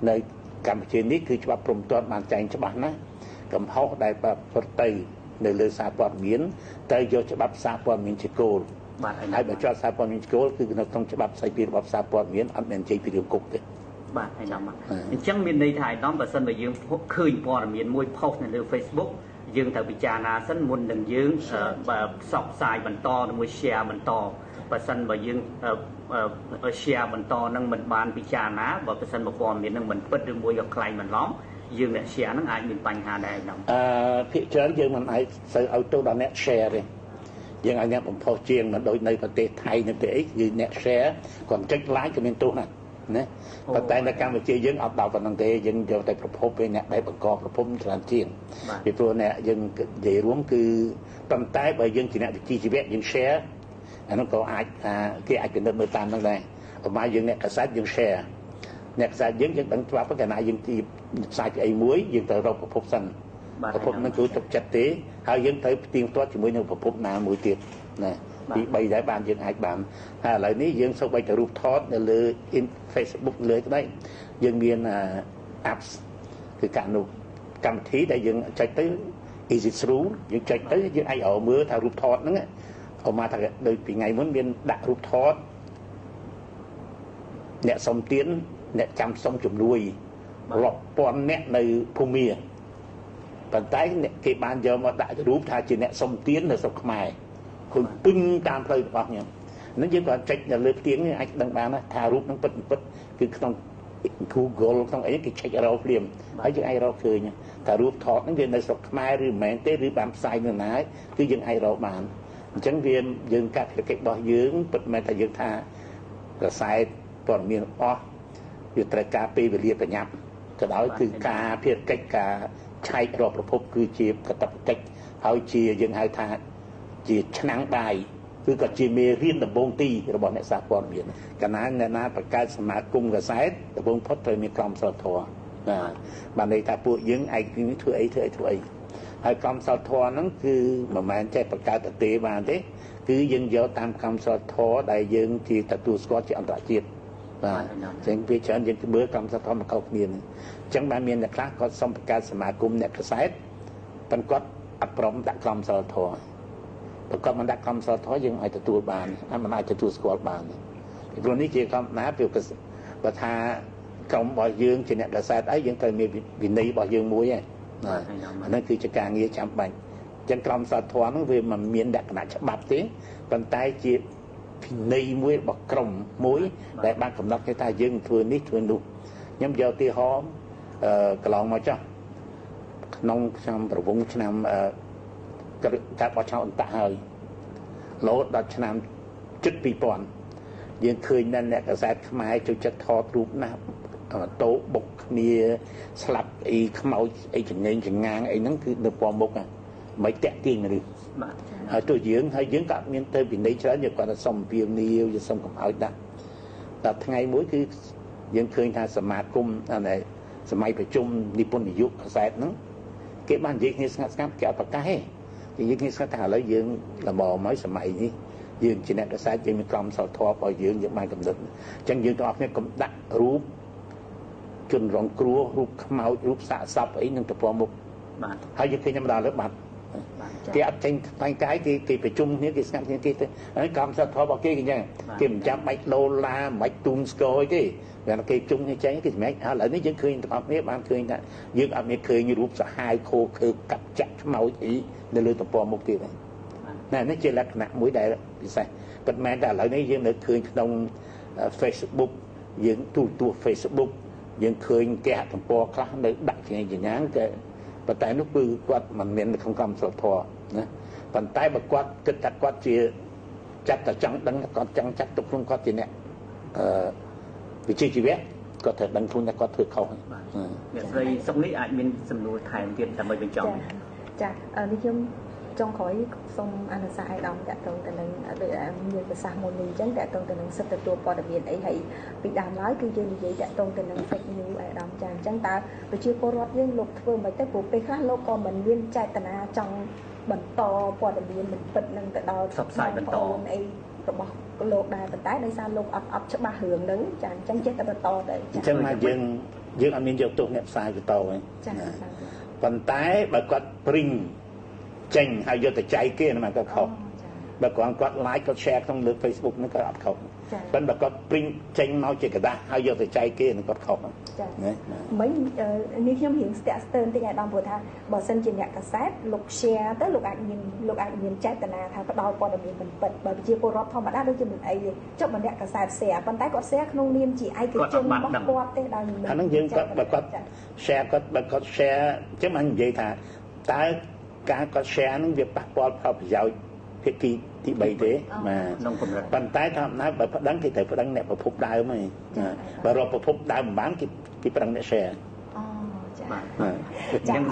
នៅកម្ពុជានេះគឺច្បាប់ព្រំទណ្ឌបានចែងច្បាស់ណាស់កំហុសដែលប្រព្រឹត្តទៅនៅលើសារព័ត៌មានត្រូវយកច្បាប់សារព័ត៌មានជាគោល បាទ ហើយបើច្បាប់សារព័ត៌មានជាគោលគឺនៅក្នុងច្បាប់ស្តីពីរបបសារព័ត៌មានអត់មាននិយាយពីរឿងគុកទេ បាទឯកឧត្តមអញ្ចឹងមានន័យថាឯកឧត្តមបើសិនបើយើងឃើញព័ត៌មានមួយផុសនៅលើ Facebook យើងត្រូវពិចារណាសិនមុននឹងយើងបើផ្សព្វផ្សាយបន្តឬមួយ share បន្តបើសិនបើយើង share បន្តនឹងមិនបានពិចារណាបើសិនបើព័ត៌មាននឹងមិនពិតឬមួយក៏ក្លែងបន្លំយើងអ្នក share នឹងអាចមានបញ្ហាដែរហ្នឹង ភាគច្រើនយើងមិនអាចសូវឲ្យទោសដល់អ្នក share ទេយើងឲ្យអ្នកបំផុសជាងមិនដូចនៅប្រទេសថៃនៅប្រទេសអីគឺអ្នក share គាត់ចុច like ក៏មានទោសដែរណាប៉ុន្តែនៅកម្ពុជាយើងអត់ដល់ប៉ុណ្្នឹងទេយើងយកតែប្រភពពេលអ្នកដែលបង្កប្រភពច្រើនជាងពីព្រោះអ្នកយើងនិយាយរួមគឺប៉ុន្តែបើយើងជាអ្នកវិជ្ជាជីវៈយើង share អានោះក៏អាចគេអាចពិនិត្យមើលតាមហ្នឹងដែរប្រហែលយើងអ្នកកាសែតយើង share អ្នកកាសែតយើងយើងដឹងច្បាប់កាលណាយើងទីផ្សាយពីអីមួយយើងត្រូវរកប្រភពសិនប្រភពហ្នឹងគឺទុកចិត្តទេហើយយើងត្រូវផ្ទៀងផ្ទាត់ជាមួយនឹងប្រភពណាមួយទៀតណាទី3ដែរបានយើងអាចបានហើយឥឡូវនេះយើងសូម្បីតែរូបថតនៅលើ Facebook លើក្តីយើងមាន apps គឺការនោះកម្មវិធីដែលយើងចុចទៅ easy through យើងចុចទៅយើងអាចរកមើលថារូបថតហ្នឹងអមថាដូចពីថ្ងៃមុនមានដាក់រូបថតអ្នកសុំទានអ្នកចាំសុំជំនួយរាប់ពាន់អ្នកនៅភូមាប៉ុន្តែអ្នកគេបានយកមកដាក់រូបថាជាអ្នកសុំទាននៅស្រុកខ្មែរឃើញពេញតាមផ្លូវរបស់ខ្ញុំហ្នឹងយើងក៏ចុចនៅលើផ្ទៀងនេះអាចដឹងបានថារូបហ្នឹងពិតពិតគឺក្នុង Google ក្នុងអីគេឆែករកភ្លាមហើយយើងអាចរកឃើញថារូបថតហ្នឹងវានៅស្រុកខ្មែរឬមិនមែនទេឬបានផ្សាយនៅណាគឺយើងអាចរកបានអញ្ចឹងវាយើងកាត់ភារកិច្ចរបស់យើងពិតមែនថាយើងថាក្រសែព័ត៌មានអស់វាត្រូវការពេលវេលាប្រញាប់ក៏ដោយគឺការភារកិច្ចការឆែករកប្រភពគឺជាកាតព្វកិច្ចហើយជាយើងហៅថាជាឆ្នាំងបាយគឺក៏ជាមេរៀនដំបូងទីរបស់អ្នកសារព័ត៌មានកាលណាអ្នកណាបង្កើតសមាគមកសែតដំបូងផុតត្រូវមានក្រមសីលធម៌បាទបានន័យថាពួកយើងឯកនេះធ្វើអីធ្វើអីធ្វើអីហើយក្រមសីលធម៌ហ្នឹងគឺមិនមែនចេះបង្កើតទេបានទេគឺយើងយកតាមក្រមសីលធម៌ដែលយើងជាទទួលស្គាល់ជាអន្តរជាតិបាទអញ្ចឹងវាច្រើនយើងមើលក្រមសីលធម៌មកខុសគ្នាអញ្ចឹងបានមានអ្នកខ្លះគាត់សុំបង្កើតសមាគមអ្នកកសែតប៉ុន្តែគាត់អត់ព្រមដាក់ក្រមសីលធម៌ប្រកបមិនដាក់ក្រមសីលធម៌យើងអាចទទួលបានមិនអាចទទួលស្គាល់បានពីព្រោះនេះជាកម្មណាពីបើថាក្រុមរបស់យើងជាអ្នកកាសែតអីយើងត្រូវមានវិន័យរបស់យើងមួយហ្នឹងអាហ្នឹងគឺជាការងារចាំបាច់អញ្ចឹងក្រមសីលធម៌ហ្នឹងវាមិនមានលក្ខណៈច្បាប់ទេប៉ុន្តែជាវិន័យមួយរបស់ក្រុមមួយដែលបានកំណត់គេថាយើងធ្វើនេះធ្វើនោះខ្ញុំយកទីហោកន្លងមកចុះក្នុងឆ្នាំប្រវងឆ្នាំការបោះឆ្នោតអន្តៈហើយលោតដល់ឆ្នាំជិត2000យើងឃើញអ្នកកាសែតខ្មែរចូលចិត្តថតរូបណាស់តោបុកគ្នាស្លាប់អីខ្មោចអីចងេងចងាងអីហ្នឹងគឺនៅពណ៌មុខមិនតាក់ទាញមនុស្សបាទហើយទោះយើងហើយយើងក៏មានទៅវិន័យច្រើនយើងគាត់ថាសុំពៀវនាវយើងសុំកុំឲ្យដាក់ដល់ថ្ងៃមួយគឺយើងឃើញថាសមាគមអានេះសម័យប្រជុំនិពន្ធនាយកកាសែតហ្នឹងគេបាននិយាយគ្នាស្ងាត់ស្ងាត់គេអត់ប្រកាសទេនិយាយគ្នាស្ងាត់ថាឥឡូវយើងល្មមហើយសម័យនេះយើងជាអ្នកកាសែតយើងមានក្រមសីលធម៌របស់យើងយើងបានកំណត់អញ្ចឹងយើងទាំងអស់គ្នាកុំដាក់រូបជនរងគ្រោះរូបខ្មោចរូបសាកសពអីនឹងទៅពណ៌មុខបាទហើយយើងឃើញខ្ញុំដល់លើបាត់គេអត់ចេញថ្លែងកាយគេគេប្រជុំគ្នាគេស្ងាត់គ្នាគេទៅហើយក្រមសីលធម៌របស់គេគេអញ្ចឹងគេមិនចាំបាច់លោឡាមិនបាច់ទូនស្គរទេគេគេជុំគ្នាចេញគេសម្រេចឥឡូវនេះយើងឃើញទាំងអស់គ្នាបានឃើញថាយើងអត់មានឃើញរូបសាហាវខូខើកាប់ចាក់ខ្មោចអីនៅលើទំព័រមុខទៀតទេណានេះជាលក្ខណៈមួយដែលពិសេសពិតមែនតែឥឡូវនេះយើងនៅឃើញក្នុង Facebook យើងទូទស្សន៍ Facebook យើងឃើញគេហទំព័រខ្លះនៅដាក់ជាញ៉ាងគេប៉ុន្តែនោះគឺគាត់មិនមាននៅក្នុងក្រមសីលធម៌ណាប៉ុន្តែបើគាត់គិតថាគាត់ជាចាត់តែចង់ដឹងគាត់ចង់ចាត់ទុកខ្លួនគាត់ជាអ្នកវិជ្ជាជីវៈគាត់ត្រូវដឹងខ្លួនថាគាត់ធ្វើខុសអ្នកស្រីសុកនេះអាចមានសំណួរថែមទៀតដើម្បីបញ្ចប់ចានេះខ្ញុំចុងក្រោយសូមអនុសាសន៍ឲ្យដល់តាក់ទងទៅនឹងដូចមានប្រសាសន៍មុននេះអញ្ចឹងតាក់ទងទៅនឹងសិទ្ធិទទួលព័ត៌មានអីហើយពីដើមឡើយគឺយើងនិយាយតាក់ទងទៅនឹង fake news ឲ្យដល់ចាអញ្ចឹងតើប្រជាពលរដ្ឋយើងលោកធ្វើមិនទៅព្រោះពេលខ្លះលោកក៏មិនមានចេតនាចង់បន្តព័ត៌មានមិនពិតនឹងទៅដល់ផ្សព្វផ្សាយបន្តអីរបស់លោកដែរប៉ុន្តែដោយសារលោកអត់ច្បាស់រឿងហ្នឹងចាអញ្ចឹងចេះតែបន្តទៅអញ្ចឹងមកយើង យើងអត់មានយកទោសអ្នកផ្សាយបន្តទេប៉ុន្តែបើគាត់ព្រិញចេញហើយយកទៅចែកគេហ្នឹងក៏ខុសបើគ្រាន់គាត់ like គាត់ share ក្នុងលើ Facebook ហ្នឹងក៏អត់ខុសប៉ុន្តែបើគាត់ print ចេញមកជាក្រដាសហើយយកទៅចែកគេហ្នឹងគាត់ខុសណាមិញនេះខ្ញុំរៀងស្ទាក់ស្ទើរបន្តិចឲ្យដល់ព្រោះថាបើសិនជាអ្នកកាសែតលោក share ទៅលោកអាចមានចេតនាថាផ្ដល់ព័ត៌មានមិនពិតបើប្រជាពលរដ្ឋធម្មតាដូចជាមិនអីទេចុះបើអ្នកកាសែត share ប៉ុន្តែគាត់ share ក្នុងនាមជាឯកជនរបស់គាត់ទេដោយអាហ្នឹងយើងគាត់បើគាត់ share គាត់បើគាត់ share អញ្ចឹងបាននិយាយថាតើការគាត់ share ហ្នឹងវាប៉ះពាល់ផលប្រយោជន៍ភាគីទី3ទេបាទក្នុងកម្រិតប៉ុន្តែធម្មតាបើប្តឹងគេត្រូវប្តឹងអ្នកប្រភពដើមហើយបើរកប្រភពដើមមិនបានគេប្តឹងអ្នក share អូចាបាទអញ្ចឹង